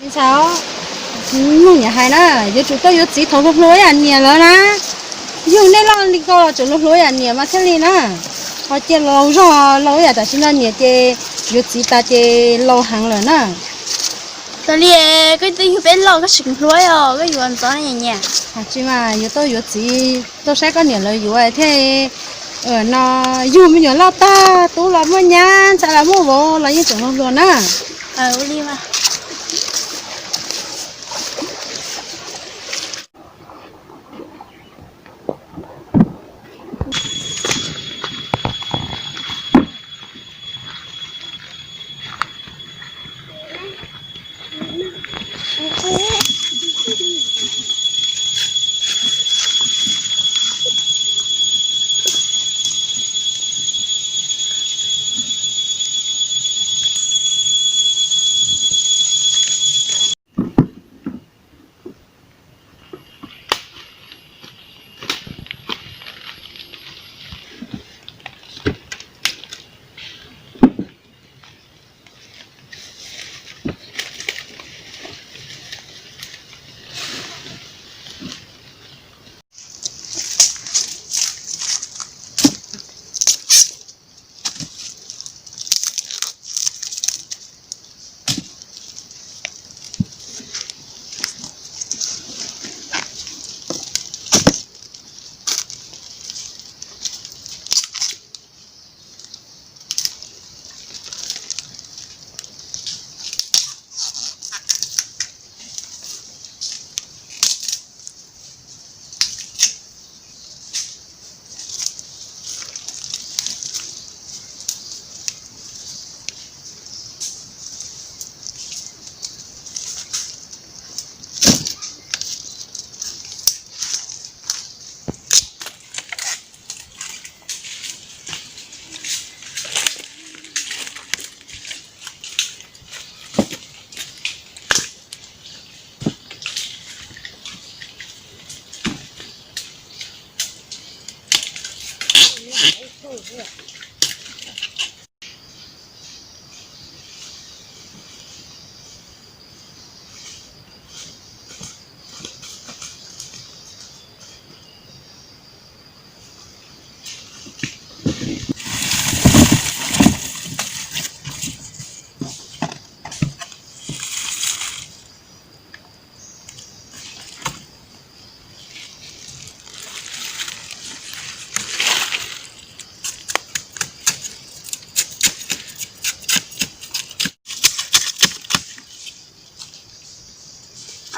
Ntxhais, mloog niam hais na, yuav tsum tau yuav txiv thaum hluas hluas ib yam niam lawv na. Yug nej loj li ko los tseem hluas hluas ib yam niam mas thiaj li na. Ho cia laus zog laus ib yam tam sim no niam ces yuav txiv tas ces laus heev lawm na. Tos li, koj twb yug peb loj koj tseem hluas os, koj yuav ntxov nyiam nyiam. Tsis mas yuav tau yuav txiv, tau saib koj niam lawv yuav thiaj no. Yug me nyuam loj tag, tub los muaj nyab, ntxhais los muaj vauv los yeej tseem hluas hluas na. Ua li mas.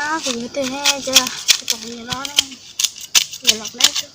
Ab, kuv yuav tes ne, ces kuv tom kuv niam los ne, niam los neb tso.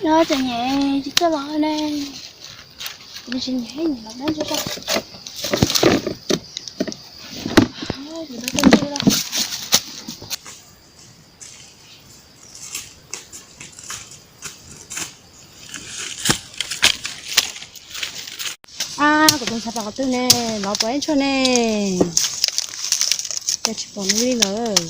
Nyob tseem nyem tsis txawj los ne. Kuv tsis nyem, nyem los dab ntsia tso. Kuv tau txawj ntsia lawm. Ab, kuv tus ntxhais pom qhov twg ne, lov puas ib tshuaj ne, cas tsis pom nws li lawm.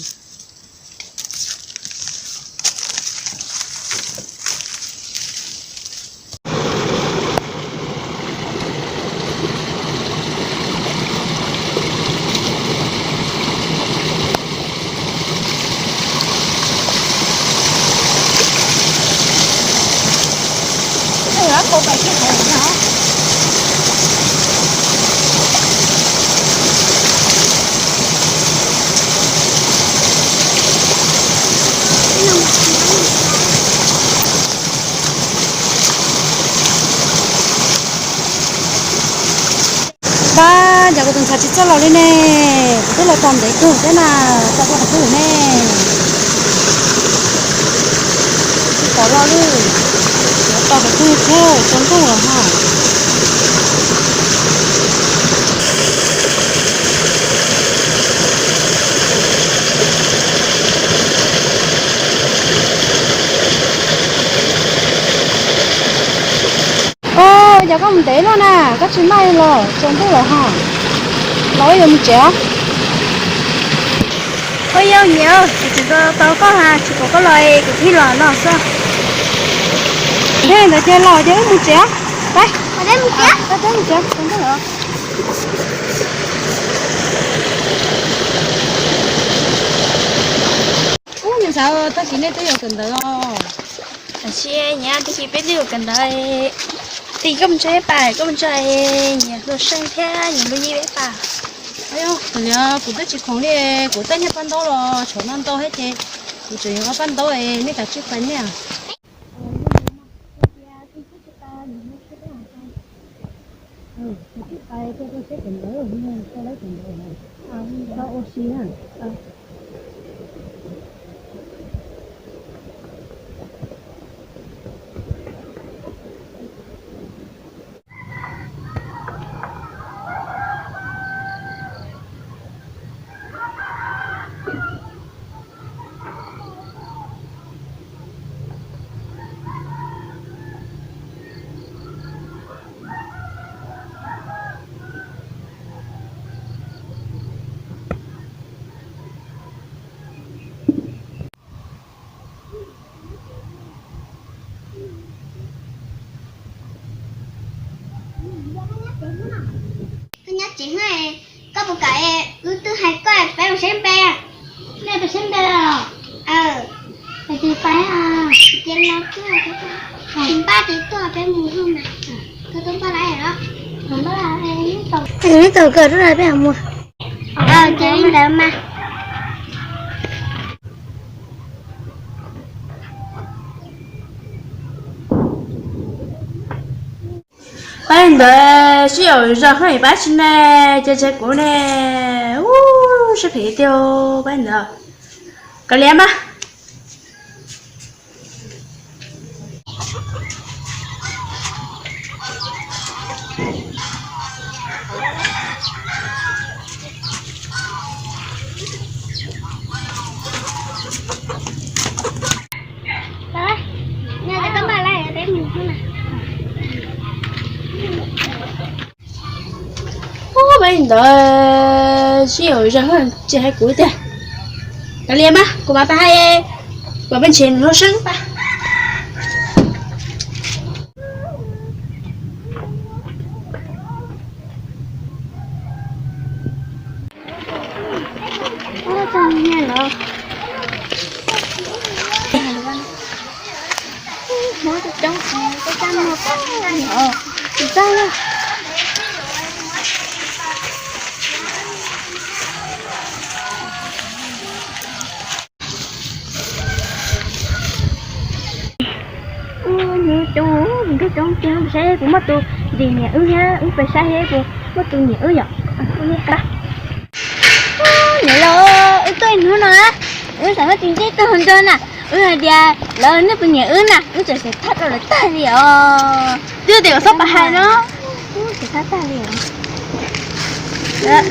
Pab, cas kuv tus ntxhais tsis txawj los li ne, kuv twb los txog ntev kawg thiab na, tau tau qhov twg ne. Tsis tau los li, tau qhov twg thiab, tsaus ntuj lawm ha. Os, yog koj mus ntev luaj na, koj tsis maj los tsaus ntuj lawm ho. Los wb yuav mus tsev os. Ua yog nyiam, kuv tseem tau koj ha, tsis pom koj los kuv thiaj los no xwb. Thiab ntawd ces los ces wb mus tsev. Pab, pab mus tsev, tsaus ntuj lawm. Ub, nws xav tag kis nej twb yuav kawm ntawv os. Tam sim nyiam tag kis peb twb yuav kawm ntawv. Tij koj mus tso pab, koj mus tso nyiam Hluas Seej thiab nyiam Lub Yij peb pab. Kuv twb tsis khoom li, kuv tej niag paj ntaub los tshuav no ntau thiab ces kuv tseem yuav paj ntaub, nej kav tsij pais nej. Koj nyob tsev na, koj puas kam wb twb hais koj peb los saib npe? Nej peb saib npe los? Ces pab, ces npaj ces tuaj peb mus hnub na. Koj tuaj npaj lawm los? Neb tau kawm rau peb mus. Ces li ntawd mas. Pab ntawd sib yaum zog haj pab tsis ne, ces tseg kuv ne. Ub, siab phem tiag pab ntawd. Kav liam mas. Ub, pab ntawd sib yaum zog tsis hais kuv tiag. Kav liam mas, kuv mam pab hais, kuv pab ntshe nws lub seeb pab. Ub, nyob coob, nyob coob tiag, saib puas muaj tus nyiam wb thiab, wb pais saib seb puas muaj tus nyiam wb yom. Niam laus, wb tuaj ib hnub no, wb xav muab tus ntsej tuaj hauv nroog na, wb hais tias lawv nej puas nyiam wb na, wb tseem xav thaj rau lawv tag li os. Twb tias kom txhob pab hais no. Tsis thab tag li.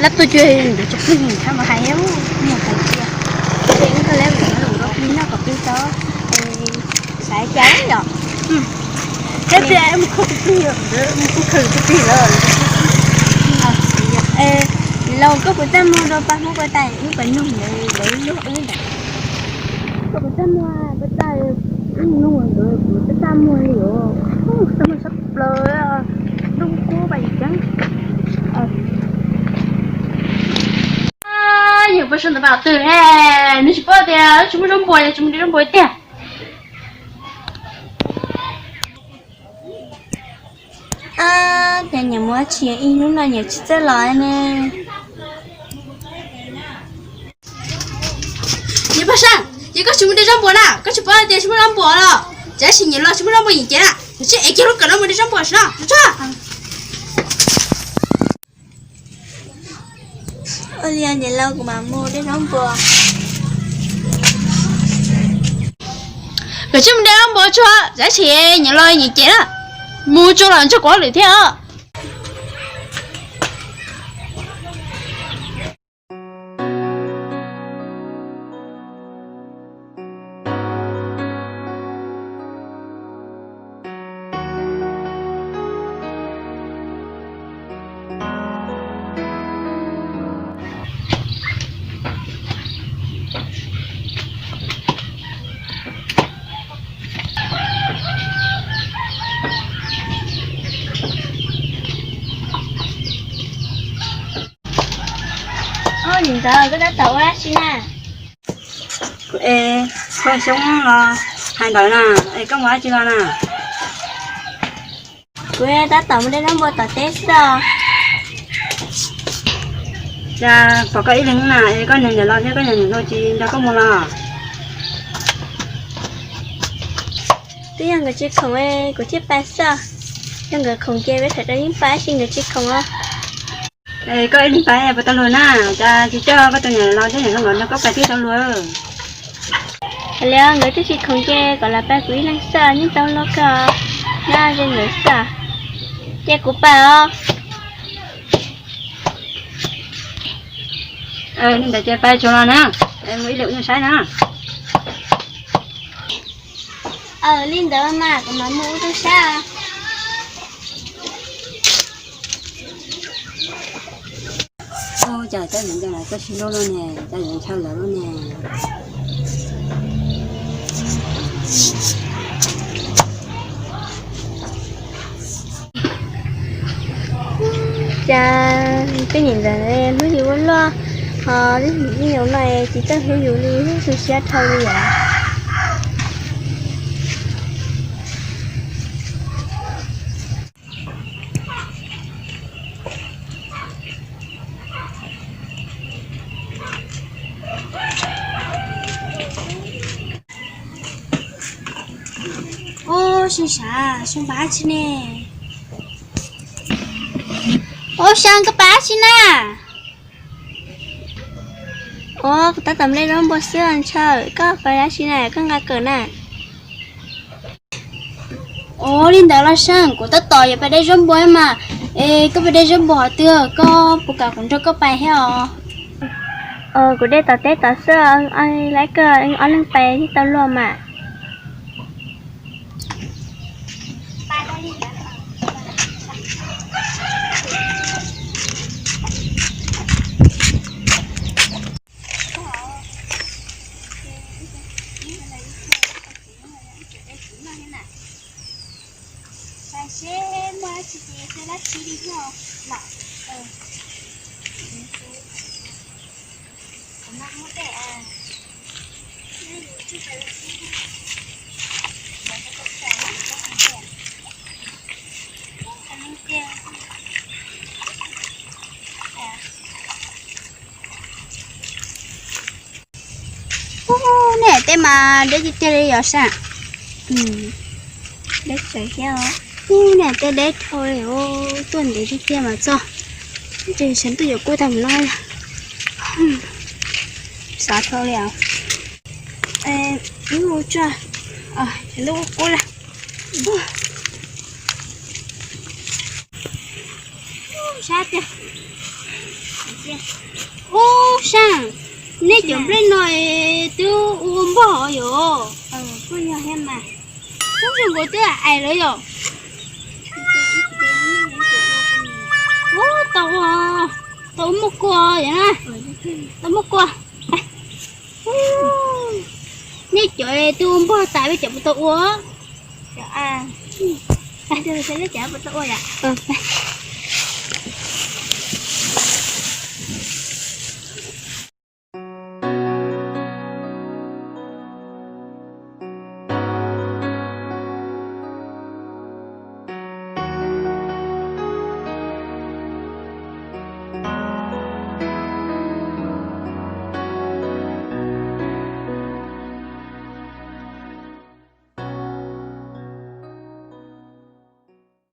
Lab tuaj cuag ntawd tsis plig thab mas hais, mus hais tias, es wb koj lab mus lus rau plig noj kom plig tau, xav cas yom. Thiab tias mus khaws tus plig, mus khaws tus plig lawm. Laus, koj puas txaj muag rau pab Hmoob Paj Taiv wb pais nug ntawd lawv luag wb ntawd? Koj puas txaj muag Paj Taiv, wb nug ntawd kuv txaj txaj muag li os. Txaj muag sab plaws, ntuj kub paj yim ceeb. Yog pab sawv ntawd pab twg ne, nws tsis paub tias tsis muaj zaub npua, tsis muaj zaub npua tiag. Ab, cas niam mus dab tsi ib hnub no niam tsis txawj los ne? Niam Paj Sab, ces koj tsis mus de zaub npua na, koj tsis paub tias tsis muaj zaub npua los? Tab sis niam los tsis muaj zaub npua yeem ces na, koj sim ev kiag lub kawm no mus de zaub npua no tso. Ua li niam laus, kuv mam mus de zaub npua. Koj tsis mus de zaub npua tso, tab sis niam los yeem ces na, mus tso los ntsog kuv hauj lwm thiab os. Nim ntawd koj tab tom ua dab tsi na? Kuv ev koj xyoob los hais ntawd na, es koj mus dab tsi los na? Kuv tab tom mus de zaub npua tom teb xwb os. Cas pom koj ib leeg na, es koj niam los thiab koj niam los tsis nrog koj mus los? Twb yog nkawd tsis khoom kuv thiaj pais xwb. Yog nkawd khoom ces peb sawv daws yeej pais, tab sis nkawd tsis khoom os. Koj ib leeg pais puas tau luag na? Cas tsis coj koj tus niam laus thiab niam laus nkawd nrog koj pais thiaj tau luag. Hais li nkawd twb tsis khoom ces kom lawv pais kuv ib leeg xwb yeej tau luag kawg, nyob ze nkawd xwb. Ces kuv pais os. Li ntawd ces pais tsuag los na, mus ib lwm ua saib na. Li ntawd mas kuv mam mus ua saib. Ua cas cov yawg nco lawv txoj sia loj loj ne, cov yawg ntshaw lawv loj ne. Cas tej niam ntawd hlub yus ua luaj, ho tej niam no tsis txawj hlub yus li, tu siab dhau li yam. Ub, Xyaa, Xyaa pais dab tsi ne? Ub, Xyaa, koj pais dab tsi na? Ub, kuv tab tom de zaub npua xwb ntshaw, koj pais dab tsi na, koj nqa kawm na. Ub, li ntawd los Xyaa, kuv tab tom yuav pais de zaub npua mas, es koj pais de zaub npua qhov twg, koj puas kam kuv nrog koj pais thiab os? Kuv de tom teb tod xwb, laiv koj ob leeg pais thiaj tau luag mas. Ub, nej tej mas deb tiag tiag li yom Xyaa. Deb tsawv thiab os. Ub, nej tej deb dhau li, tuaj ntev tiag tiag mas txog. Ces sawv tuaj yuav kua tag mus no. Xav dhau li os. Lub tsuag, lub kub lawm. Sab tiag. Ub, Xyaa, nej cov nplej no twb ua npog yom? Kuj yog thiab mas. Ub, zoo nkaus twb ais lawm yom? Ub, tau ua, tau muaj kua yom na. Tau muaj kua. Nej cov twb ua npog tas peb cov puas tau ua?